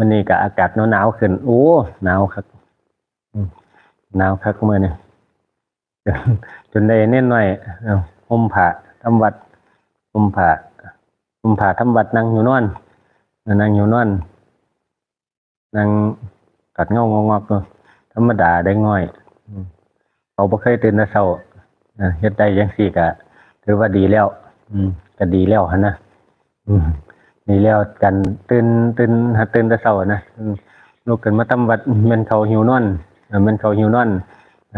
ມື້ນີ້ກໍອາກາດໜາວໆຂຶ້ນ ໂອ້ ໜາວຄັກ ອືມ ໜາວຄັກມື້ນີ້ ຈົນ ຈົນໄດ້ເນັ້ນໜ້ອຍ ເອົາ ຫົ່ມຜ້າທຳວັດ ຫົ່ມຜ້າ ຫົ່ມຜ້າທຳວັດ ນັ່ງຫິວນອນ ນັ່ງຫິວນອນ ນັ່ງກັດເງົາງອກໆຢູ່ ທຳມະດາເດັກນ້ອຍ ອືມ ເຂົາບໍ່ເຄີຍຕື່ນແຕ່ເຊົ້າ ເຮັດໄດ້ຈັ່ງຊີ້ກະຖືວ່າດີແລ້ວ ອືມ ກະດີແລ້ວຫັ້ນນະ ອືມ ດີແລ້ວ ການຕື່ນ ຕື່ນ ຫັດຕື່ນແຕ່ເຊົ້າຫັ້ນນະ ອືມ ລຸກຂຶ້ນມາທຳວັດ ແມ່ນເຂົາຫິວນອນ ແມ່ນເຂົາຫິວນອນ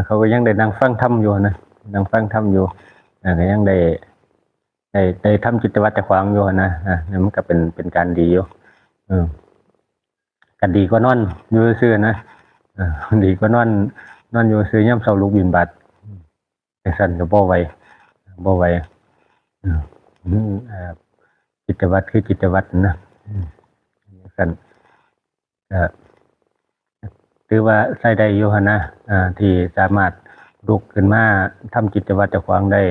ເຂົາກໍຍັງໄດ້ນັ່ງຟັງທຳຢູ່ຫັ້ນນະ ນັ່ງຟັງທຳຢູ່ ກໍຍັງໄດ້ ໄດ້ ໄດ້ທຳກິດຈະວັດເຈົ້າຂອງຢູ່ຫັ້ນນະ ອາ ມັນກໍເປັນ ເປັນການດີຢູ່ ເອີ ກໍດີກວ່ານອນຢູ່ຊື່ໆນະ ເອີ ດີກວ່ານອນ ນອນຢູ່ຊື່ ຍາມເຊົ້າລຸກບິນບາດ ອືມ ຈັ່ງຊັ້ນກໍບໍ່ໄຫວ ບໍ່ໄຫວ ເອີ ເອີ ກິດຈະວັດຄືກິດຈະວັດນະ ອືມ ຈັ່ງຊັ້ນ ກໍຖືວ່າໃຊ້ໄດ້ຢູ່ຫັ້ນນະ ເອີ ທີ່ສາມາດລຸກຂຶ້ນມາທຳກິດຈະວັດເຈົ້າຂອງໄດ້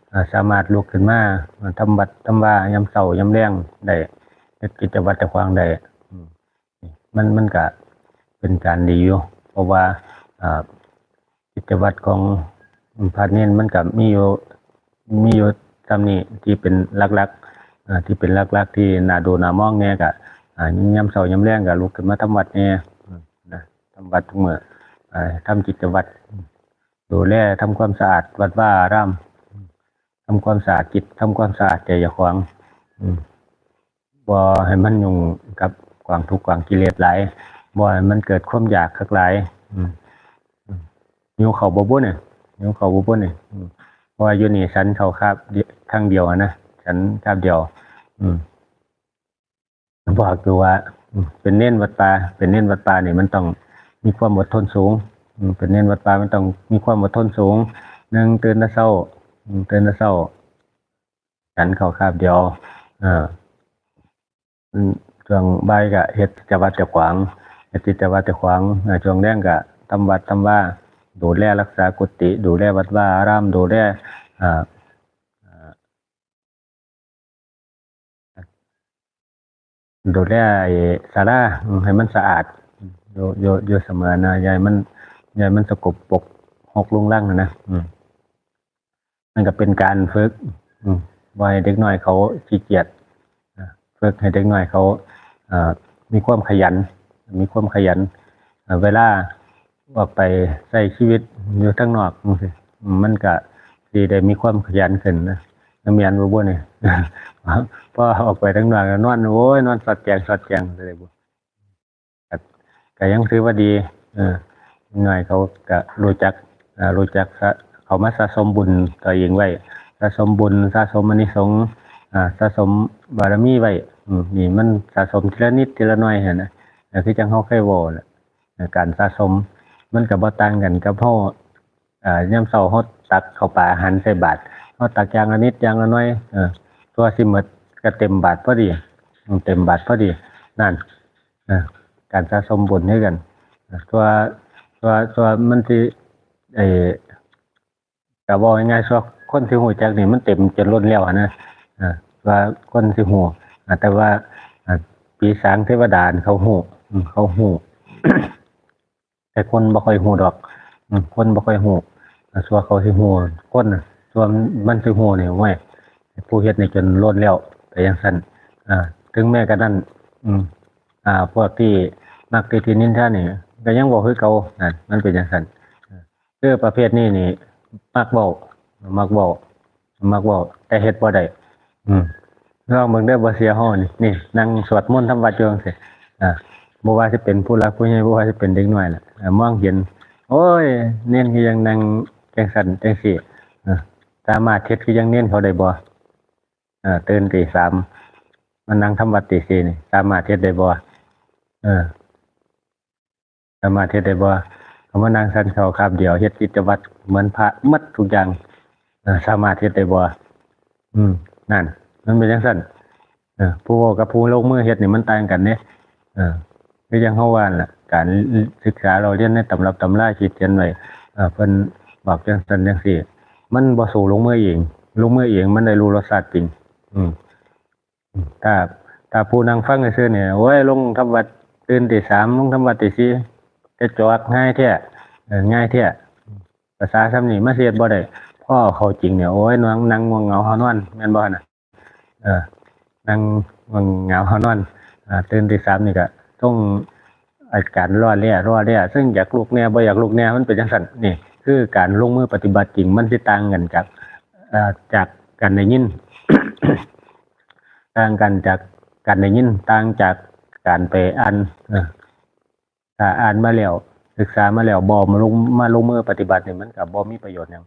ເອີ ສາມາດລຸກຂຶ້ນມາທຳວັດທຳວາຍາມເຊົ້າຍາມແລງໄດ້ ເຮັດກິດຈະວັດເຈົ້າຂອງໄດ້ ອືມ ມັນ ມັນກະເປັນການດີຢູ່ ເພາະວ່າ ເອີ ກິດຈະວັດຂອງພະເນນມັນກະມີຢູ່ ມີຢູ່ສ່ຳນີ້ທີ່ເປັນຫຼັກໆ ເອີ ທີ່ເປັນຫຼັກໆ ທີ່ໜ້າດູໜ້າມອງແດ່ ກະ ອາ ຍາມເຊົ້າຍາມແລງກະລຸກຂຶ້ນມາທຳວັດແດ່ ນະ ທຳວັດທຸກມື້ ເອີ ທຳກິດຈະວັດ ດູແລທຳຄວາມສະອາດວັດວາອາຣາມ ທຳຄວາມສະອາດຈິດ ທຳຄວາມສະອາດໃຈເຈົ້າຂອງ ອືມ ບໍ່ໃຫ້ມັນຫຍຸ້ງກັບກອງທຸກກອງກິເລດຫຼາຍ ບໍ່ໃຫ້ມັນເກີດຄວາມຢາກຄັກຫຼາຍ ອືມ ຫິວເຂົ້າບໍ່ບຸນີ້ ຫິວເຂົ້າບໍ່ບຸນີ້ ອືມ ເພາະວ່າຢູ່ນີ້ສັນເຂົ້າຄາບດຽວ ຄັ້ງດຽວຫັ້ນນະ ສັນຄາບດຽວ ອືມ ບອກຢູ່ວ່າ ອືມ ເປັນເນນວັດປ່າ ເປັນເນນວັດປ່ານີ້ມັນຕ້ອງມີຄວາມອົດທົນສູງ ອືມ ເປັນເນນວັດປ່າມັນຕ້ອງມີຄວາມອົດທົນສູງ ໜຶ່ງ ຕື່ນແຕ່ເຊົ້າ ອືມ ຕື່ນແຕ່ເຊົ້າ ສັນເຂົ້າຄາບດຽວ ເອີ ອືມ ຊ່ວງບ່າຍກະເຮັດກິດຈະວັດເຈົ້າຂອງ ເຮັດກິດຈະວັດເຈົ້າຂອງ ເອີ ຊ່ວງແລງກະທຳວັດທຳວາ ດູແລຮັກສາກຸຕິ ດູແລວັດວາອາຣາມ ດູແລ ເອີ ເອີ ດູແລໄອ້ສາລາ ອືມ ໃຫ້ມັນສະອາດ ຢູ່ ຢູ່ ຢູ່ສະເໝີນະ ຢ່າໃຫ້ມັນ ຢ່າໃຫ້ມັນສະກົບປົກຮົກລຸງລັງຫັ້ນນະ ອືມ ມັນກໍເປັນການຝຶກ ອືມ ບໍ່ໃຫ້ເດັກນ້ອຍເຂົາຂີ້ກຽດ ອາ ຝຶກໃຫ້ເດັກນ້ອຍເຂົາ ເອີ ມີຄວາມຂະຫຍັນ ມີຄວາມຂະຫຍັນ ເອີ ເວລາອອກໄປໃຊ້ຊີວິດຢູ່ທາງນອກ ອືມ ມັນກໍຊິໄດ້ມີຄວາມຂະຫຍັນຂຶ້ນນະ ແມ່ນບໍ່ບຸນີ້? ພໍອອກໄປທາງນອກນອນ ໂອ້ຍ ນອນສອດແຈງ ສອດແຈງ ກໍ ກໍຍັງຖືວ່າດີ ເອີ ໜ້ອຍເຂົາກໍຮູ້ຈັກ ເອີ ຮູ້ຈັກສະ ເຂົາມາສະສົມບຸນຕົວເອງໄວ້ ສະສົມບຸນ ສະສົມອານິສົງ ອາ ສະສົມບາລະມີໄວ້ ອືມ ນີ້ມັນສະສົມທີລະນິດທີລະໜ້ອຍຫັ້ນນະ ເອີ ຄືຈັ່ງເຮົາເຄີຍເວົ້າແຫຼະ ເອີ ການສະສົມ ມັນກໍບໍ່ຕ່າງກັນກັບເຮົາ ເອີ ຍາມເຊົ້າເຮົາຕັກເຂົ້າປາອາຫານໃສ່ບາດ ເຮົາຕັກຢ່າງລະນິດຢ່າງລະໜ້ອຍ ເອີ ຕົວະຊິໝົດກໍເຕັມບາດພໍດີ ເຕັມບາດພໍດີ ນັ້ນ ເອີ ການສະສົມບຸນຄືກັນ ຕົວະ ຕົວະ ຕົວະມັນຊິ ເອີ ກໍເວົ້າງ່າຍໆ ຕົວະຄົນຊິຮູ້ຈັກນີ້ມັນເຕັມຈົນລົ້ນແລ້ວຫັ້ນນະ ເອີ ຕົວະຄົນຊິຮູ້ ອາ ແຕ່ວ່າ ອາ ປີສາງເທວະດາເຂົາຮູ້ ເຂົາຮູ້ ແຕ່ຄົນບໍ່ຄ່ອຍຮູ້ດອກ ອືມ ຄົນບໍ່ຄ່ອຍຮູ້ ສ່ວນເຂົາຊິຮູ້ ຄົນ ສ່ວນມັນຊິຮູ້ນີ້ ໂອ້ຍ ຜູ້ເຮັດນີ້ຈົນລົ້ນແລ້ວ ໄປຈັ່ງຊັ້ນ ເຖິງແມ້ກະນັ້ນ ອືມ ພວກທີ່ມັກຕິຕິນິນທານີ້ ກະຍັງເວົ້າຄືເກົ່າ ນັ້ນ ມັນເປັນຈັ່ງຊັ້ນ ເອີ ປະເພດນີ້ນີ້ ມັກເວົ້າ ມັກເວົ້າ ມັກເວົ້າ ແຕ່ເຮັດບໍ່ໄດ້ ອືມ ລອງເບິ່ງເດີ ບໍ່ເຊື່ອເຮົານີ້ ນີ້ ນັ່ງສວດມົນທຳວັດຢູ່ຈັ່ງຊີ້ ອາ ບໍ່ວ່າຊິເປັນຜູ້ຫຼັກຜູ້ໃຫຍ່ ບໍ່ວ່າຊິເປັນເດັກນ້ອຍລະ ອາ ມອງເຫັນ ໂອ້ຍ ເນນຄືຫຍັງນັ່ງຈັ່ງຊັ້ນຈັ່ງຊີ້ ອາ ສາມາດເຮັດຄືຫຍັງເນນເຂົາໄດ້ບໍ່? ເອີ ຕື່ນຕີສາມ ມານັ່ງທຳວັດຕີສີ່ນີ້ ສາມາດເຮັດໄດ້ບໍ່? ເອີ ສາມາດເຮັດໄດ້ບໍ່? ເຂົາມານັ່ງສັນເຂົ້າຄາບດຽວ ເຮັດກິດຈະວັດເໝືອນພະໝົດທຸກຢ່າງ ເອີ ສາມາດເຮັດໄດ້ບໍ່? ອືມ ນັ້ນ ມັນເປັນຈັ່ງຊັ້ນ ເອີ ຜູ້ເວົ້າກັບຜູ້ລົງມືເຮັດນີ້ມັນຕ່າງກັນເດ້ ເອີ ຄືຈັ່ງເຮົາວ່າຫັ້ນລະ ການສຶກສາເລົ່າຮຽນໃນຕຳລັບຕຳລາທີ່ຂຽນໄວ້ ເອີ ເພິ່ນບອກຈັ່ງຊັ້ນຈັ່ງຊີ້ ມັນບໍ່ສູ້ລົງມືເອງ ລົງມືເອງມັນໄດ້ຮູ້ລົດຊາດຈິງ ອືມ ຖ້າ ຖ້າຜູ້ນັ່ງຟັງຊື່ໆນີ້ ໂອ້ຍ ລົງທຳວັດ ຕື່ນຕີສາມ ລົງທຳວັດຕີສີ່ ກະຈອກ ງ່າຍແທ້ ເອີ ງ່າຍແທ້. ພາສາສ່ຳນີ້ມາເຮັດບໍ່ໄດ້ ພໍເຂົ້າຈິງນີ້ ໂອ້ຍ ນັ່ງ ນັ່ງງ່ວງເຫງົາຫານອນ ແມ່ນບໍ່ຫັ້ນນະ? ເອີ ນັ່ງງ່ວງເຫງົາຫານອນ ອາ ຕື່ນຕີສາມນີ້ກະສົ່ງອາການລໍ້ແລ້ ລໍ້ແລ້ ເຊິ່ງຢາກລຸກແດ່ ບໍ່ຢາກລຸກແດ່ ມັນເປັນຈັ່ງຊັ້ນ. ນີ້ຄືການລົງມືປະຕິບັດຈິງ ມັນຊິຕ່າງກັນຈາກ ເອີ ຈາກການໄດ້ຍິນ ຕ່າງກັນຈາກການໄດ້ຍິນ ຕ່າງຈາກການໄປອ່ານ ເອີ ຖ້າອ່ານມາແລ້ວ ສຶກສາມາແລ້ວ ບໍ່ມາລົງ ມາລົງມືປະຕິບັດນີ້ ມັນກະບໍ່ມີປະໂຫຍດຫຍັງ.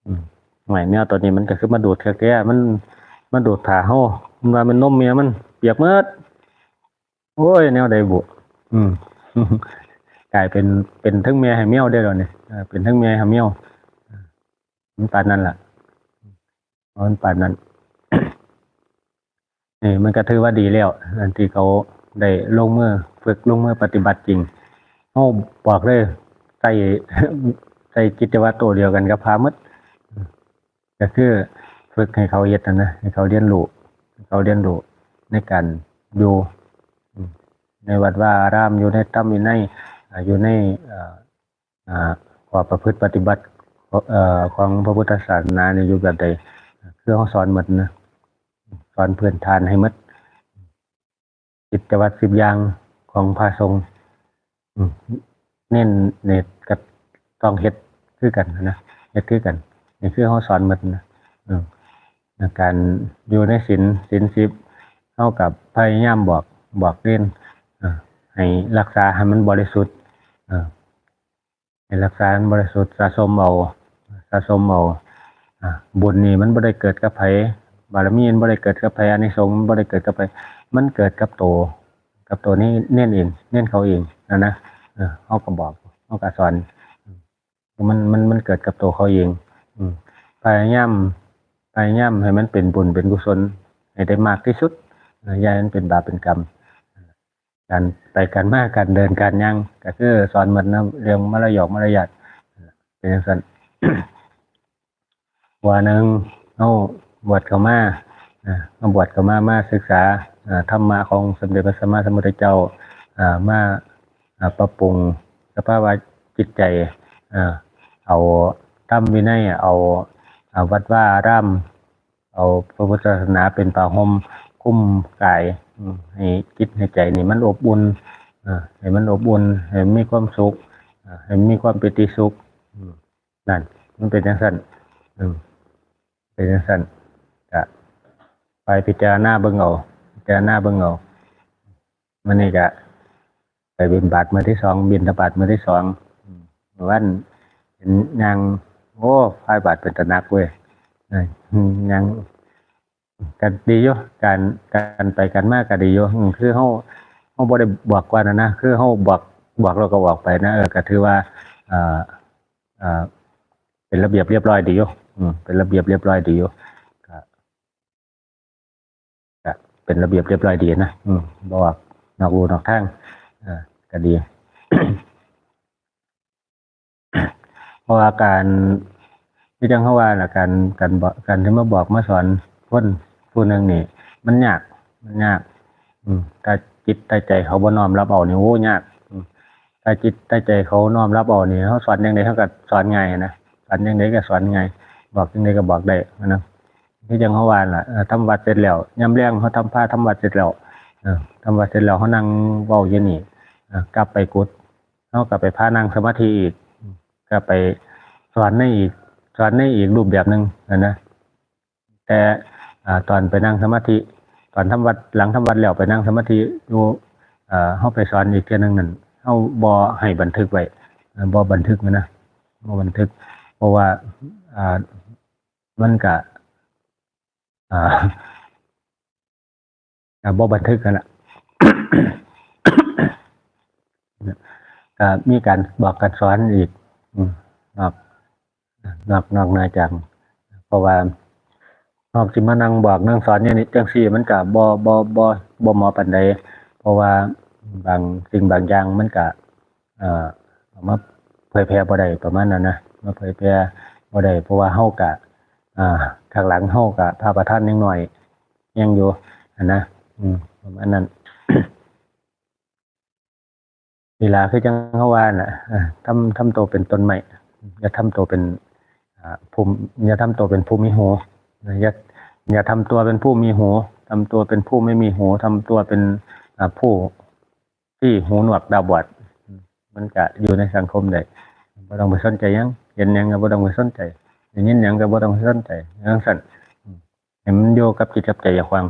ອືມ ຫ້ວຍ ແມວໂຕນີ້ມັນກະຄືມາດູດຄັກແທ້ ມັນມາດູດຜ້າເຮົາ ມັນວ່າແມ່ນນົມແມ່ມັນປຽກໝົດ. ໂອ້ຍ ແນວໃດບຸ ອືມ ກາຍເປັນ ເປັນທັງແມ່ໃຫ້ແມວເດ້ດຽວນີ້ ເອີ ເປັນທັງແມ່ໃຫ້ແມວ ມັນປານນັ້ນລະ ມັນປານນັ້ນ. ນີ້ມັນກະຖືວ່າດີແລ້ວ ອັນທີ່ເຂົາໄດ້ລົງມື ຝຶກລົງມືປະຕິບັດຈິງ. ເຮົາບອກເລີຍ ໃຊ້ ໃຊ້ກິດຈະວັດໂຕດຽວກັນກັບພະໝົດ ກະຄືຝຶກໃຫ້ເຂົາເຮັດຫັ້ນນະ ໃຫ້ເຂົາຮຽນຮູ້ ໃຫ້ເຂົາຮຽນຮູ້ໃນການຢູ່ ອືມ ໃນວັດວາອາຣາມ ຢູ່ໃນທຳວິໄນ ອາ ຢູ່ໃນ ເອີ ອາ ຂໍ້ປະພຶດປະຕິບັດ ເອີ ຂອງພະພຸດທະສາສະໜານີ້ຢູ່ແບບໃດ ຄືເຮົາສອນໝົດນະ ສອນພື້ນຖານໃຫ້ໝົດ ກິດຈະວັດສິບຢ່າງຂອງພະສົງ ອືມ ເນັ້ນນີ້ກະຕ້ອງເຮັດຄືກັນນະ ເຮັດຄືກັນ ນີ້ຄືເຮົາສອນໝົດນະ ເອີ ການຢູ່ໃນສິນ ສິນສິບ ເຮົາກະພະຍາຍາມບອກ ບອກເນນ ເອີ ໃຫ້ຮັກສາໃຫ້ມັນບໍລິສຸດ ເອີ ໃຫ້ຮັກສາໃຫ້ມັນບໍລິສຸດ ສະສົມເອົາ ສະສົມເອົາ ອາ ບຸນນີ້ມັນບໍ່ໄດ້ເກີດກັບໃຜ ບາລະມີມັນບໍ່ໄດ້ເກີດກັບໃຜ ອານິສົງມັນບໍ່ໄດ້ເກີດກັບໃຜ ມັນເກີດກັບໂຕ ກັບໂຕນີ້ເນນເອງ ເນນເຂົາເອງຫັ້ນນະ ເອີ ເຮົາກະບອກ ເຮົາກະສອນ ມັນ ມັນ ມັນເກີດກັບໂຕເຂົາເອງ ອືມ ພະຍາຍາມ ພະຍາຍາມໃຫ້ມັນເປັນບຸນເປັນກຸສົນ ໃຫ້ໄດ້ມາກທີ່ສຸດ ເອີ ຢ່າໃຫ້ມັນເປັນບາບເປັນກຳ ການໄປການມາ ການເດີນການຍ່າງ ກະຄືສອນໝົດນະ ເລື່ອງມາລະຢອກມາລະຍາດ ເປັນຈັ່ງຊັ້ນ. ວ່າໜຶ່ງ ເຮົາບວດເຂົ້າມາ ເຮົາບວດເຂົ້າມາ ມາສຶກສາ ເອີ ທຳມະຂອງສົມເດັດພະສຳມາສຳພຸດທະເຈົ້າ ເອີ ມາ ເອີ ປັບປຸງສະພາວະຈິດໃຈ ເອີ ເອົາທຳວິໄນ ເອົາ ເອົາວັດວາອາຣາມ ເອົາພະພຸດທະສາສະໜາເປັນຜ້າຫົ່ມຄຸມກາຍ ອືມ ໃຫ້ຈິດໃຫ້ໃຈນີ້ມັນອົບອຸ່ນ ເອີ ໃຫ້ມັນອົບອຸ່ນ ໃຫ້ມັນມີຄວາມສຸກ ເອີ ໃຫ້ມັນມີຄວາມປີຕິສຸກ ອືມ ນັ້ນ ມັນເປັນຈັ່ງຊັ້ນ ອືມ ເປັນຈັ່ງຊັ້ນ ກະໄປພິຈາລະນາເບິ່ງເອົາ ພິຈາລະນາເບິ່ງເອົາ. ມື້ນີ້ກະໄປບິນທະບາດມື້ທີສອງ ບິນທະບາດມື້ທີສອງ ມື້ວານເຫັນຍ່າງ ໂອ້ ພາຍບາດເປັນຕາໜັກເວີຍ ຍ່າງ ກະດີຢູ່ ການ ການໄປການມາກະດີຢູ່ ຄືເຮົາ ເຮົາບໍ່ໄດ້ບອກກ່ອນນະ ຄືເຮົາບອກ ບອກແລ້ວກະອອກໄປນະ ເອີ ກະຖືວ່າ ເອີ ເອີ ເປັນລະບຽບລຽບຮ້ອຍດີຢູ່ ເປັນລະບຽບລຽບຮ້ອຍດີຢູ່ ກະ ກະເປັນລະບຽບລຽບຮ້ອຍດີນະ ບໍ່ອອກນອກลู่ນອກທາງ ກະດີ ເພາະວ່າການ ຄືຈັ່ງເຮົາວ່າລະ ການ ການ ການທີ່ມາບອກມາສອນຄົນຜູ້ໜຶ່ງນີ້ ມັນຍາກ ມັນຍາກ ອືມ ຖ້າຈິດຖ້າໃຈເຂົາບໍ່ນ້ອມຮັບເອົານີ້ ໂອ້ ຍາກ ອືມ ຖ້າຈິດຖ້າໃຈເຂົານ້ອມຮັບເອົານີ້ ເຮົາສອນຈັ່ງໃດເຮົາກະສອນງ່າຍນະ ສອນຈັ່ງໃດກະສອນງ່າຍ ບອກຈັ່ງໃດກະບອກໄດ້ນະ ຄືຈັ່ງເຮົາວ່າລະ ເອີ ທຳວັດເສັດແລ້ວ ຍາມແລງເຮົາທຳ ພາທຳວັດເສັດແລ້ວ ເອີ ທຳວັດເສັດແລ້ວ ເຮົານັ່ງເວົ້າຢູ່ນີ້ ເອີ ກັບໄປກຸດ ເຮົາກະໄປພານັ່ງສະມາທິອີກ ກະໄປສອນໃນອີກ ສອນໃນອີກຮູບແບບໜຶ່ງຫັ້ນນະ ແຕ່ ອາ ຕອນໄປນັ່ງສະມາທິ ຕອນທຳວັດ ຫຼັງທຳວັດແລ້ວໄປນັ່ງສະມາທິຢູ່ ເອີ ເຮົາໄປສອນອີກເທື່ອໜຶ່ງນັ້ນ ເຮົາບໍ່ໃຫ້ບັນທຶກໄວ້ ເອີ ບໍ່ບັນທຶກນະ ບໍ່ບັນທຶກ ເພາະວ່າ ອາ ມັນກະ ອາ ກະບໍ່ບັນທຶກຫັ້ນລະ ກະມີການບອກການສອນອີກ ອືມ ນອກ ນອກ ນອກເໜືອຈາກ ເພາະວ່າເຮົາຊິມານັ່ງບອກນັ່ງສອນຢູ່ນີ້ ຈັ່ງຊີ້ມັນກະບໍ່ ບໍ່ ບໍ່ ບໍ່ເໝາະປານໃດ ເພາະວ່າບາງສິ່ງບາງຢ່າງມັນກະ ເອີ ເອົາມາເຜີຍແຜ່ບໍ່ໄດ້ ປະມານນັ້ນນະ ມາເຜີຍແຜ່ບໍ່ໄດ້ ເພາະວ່າເຮົາກະ ອາ ຂ້າງຫຼັງເຮົາກະພະປະທານຍັງນ້ອຍ ຍັງຢູ່ຫັ້ນນະ ອືມ ປະມານນັ້ນ. ນີ້ລະ ຄືຈັ່ງເຮົາວ່ານະ ເອີ ທຳ ທຳໂຕເປັນຕົ້ນໄມ້ ຢ່າທຳໂຕເປັນ ອ່າ ຜູ້ ຢ່າທຳໂຕເປັນຜູ້ມີຫູ ຢ່າ ຢ່າທຳຕົວເປັນຜູ້ມີຫູ ທຳຕົວເປັນຜູ້ບໍ່ມີຫູ ທຳຕົວເປັນ ອ່າ ຜູ້ທີ່ຫູໜວກຕາບອດ ມັນກະຢູ່ໃນສັງຄົມໄດ້ ບໍ່ຕ້ອງໄປສົນໃຈຫຍັງ ເຫັນຫຍັງກໍບໍ່ຕ້ອງໄປສົນໃຈ ໄດ້ຍິນຫຍັງກໍບໍ່ຕ້ອງໄປສົນໃຈ ຈັ່ງຊັ້ນ ໃຫ້ມັນຢູ່ກັບຈິດກັບໃຈເຈົ້າຂອງ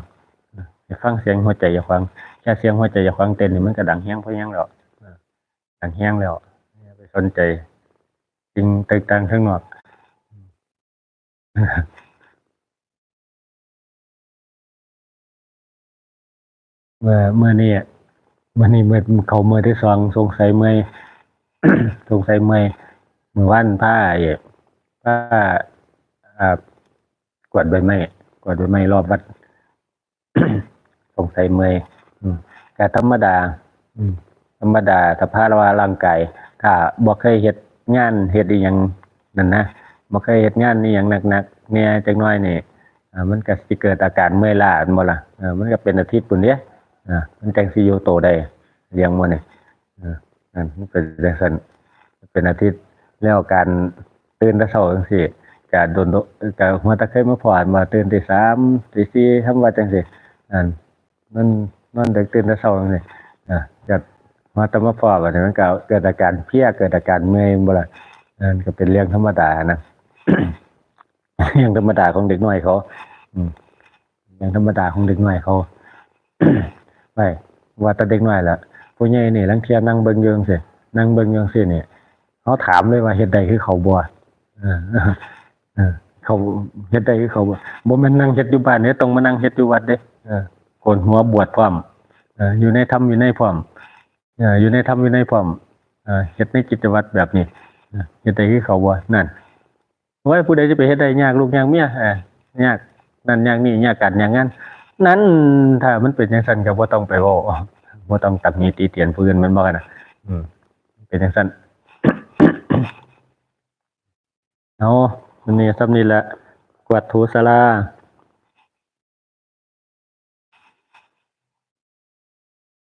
ໃຫ້ຟັງສຽງຫົວໃຈເຈົ້າຂອງ ແຄ່ສຽງຫົວໃຈເຈົ້າຂອງເຕັ້ນນີ້ ມັນກໍດັງແຮງພໍແຮງແລ້ວ ດັງແຮງແລ້ວ ຢ່າໄປສົນໃຈສິ່ງຕ່າງໆທາງນອກ. ເມື່ອ ມື້ນີ້ ມື້ນີ້ ມື້ ເຂົ້າມື້ທີສອງ ສົງໄສເມື່ອຍ ສົງໄສເມື່ອຍ ມື້ວານພາ ໄອ້ ພາ ອ່າ ກວາດໃບໄມ້ ກວາດໃບໄມ້ລອບວັດ ສົງໄສເມື່ອຍ ອືມ ກະທຳມະດາ ອືມ ທຳມະດາ ສະພາວະຮ່າງກາຍ ຖ້າບໍ່ເຄີຍເຮັດງານເຮັດອີ່ຫຍັງນັ້ນນະ ບໍ່ເຄີຍເຮັດງານອີ່ຫຍັງໜັກໆແດ່ຈັກໜ້ອຍນີ້ ອ່າ ມັນກະຊິເກີດອາການເມື່ອຍລ້າແມ່ນບໍ່ລະ ເອີ ມັນກະເປັນອາທິດພຸ້ນເດ້ ອ່າ ມັນຈັ່ງຊິຢູ່ໂຕໄດ້ ເລື່ອງໝູ່ນີ້ ເອີ ນັ້ນ ມັນເປັນຈັ່ງຊັ້ນ ເປັນອາທິດ ແລ້ວການຕື່ນແຕ່ເຊົ້າຈັ່ງຊີ້ ກະດົນ ກະຫົວຕາເຄີຍມາພໍ້ວ່າຕື່ນຕີສາມ ຕີສີ່ ທຳວ່າຈັ່ງຊີ້ ອັນ ມັນນອນດຶກຕື່ນແຕ່ເຊົ້າຈັ່ງຊີ້ ອາ ກະຫົວຕາມາພໍ້ບັດນີ້ ມັນກະເກີດອາການເພຍ ເກີດອາການເມື່ອຍ ແມ່ນບໍ່ລະ ອັນນັ້ນກະເປັນເລື່ອງທຳມະດາຫັ້ນນະ ເລື່ອງທຳມະດາຂອງເດັກນ້ອຍເຂົາ ອືມ ເລື່ອງທຳມະດາຂອງເດັກນ້ອຍເຂົາ ໄວ້ ວ່າແຕ່ເດັກນ້ອຍລະ ຜູ້ໃຫຍ່ນີ້ລາງເທື່ອນັ່ງເບິ່ງຢູ່ຈັ່ງຊີ້ ນັ່ງເບິ່ງຢູ່ຈັ່ງຊີ້ນີ້ ເຮົາຖາມເລີຍວ່າເຮັດໄດ້ຄືເຂົາບໍ່ ເອີ ເອີ ເຂົາເຮັດໄດ້ຄືເຂົາບໍ່ ບໍ່ແມ່ນນັ່ງເຮັດຢູ່ບ້ານເດ້ ຕ້ອງມານັ່ງເຮັດຢູ່ວັດເດ້ ເອີ ໂກນຫົວບວດພ້ອມ ເອີ ຢູ່ໃນທຳວິໄນພ້ອມ ເອີ ຢູ່ໃນທຳວິໄນພ້ອມ ເອີ ເຮັດໃນກິດຈະວັດແບບນີ້ ເອີ ເຮັດໄດ້ຄືເຂົາບໍ່ ນັ້ນ ໂອ້ຍ ຜູ້ໃດຈະໄປເຮັດໄດ້ ຍາກລູກຍາກເມຍ ເອີ ຍາກນັ້ນຍາກນີ້ ຍາກການຍາກງານ ນັ້ນ ຖ້າມັນເປັນຈັ່ງຊັ້ນກໍບໍ່ຕ້ອງໄປເວົ້າ ບໍ່ຕ້ອງຕຳໜິຕິຕຽນຜູ້ອື່ນ ແມ່ນບໍ່ນະ ອືມ ເປັນຈັ່ງຊັ້ນ ເອົາ ມື້ນີ້ສ່ຳນີ້ລະ ກວາດຖູສາລາ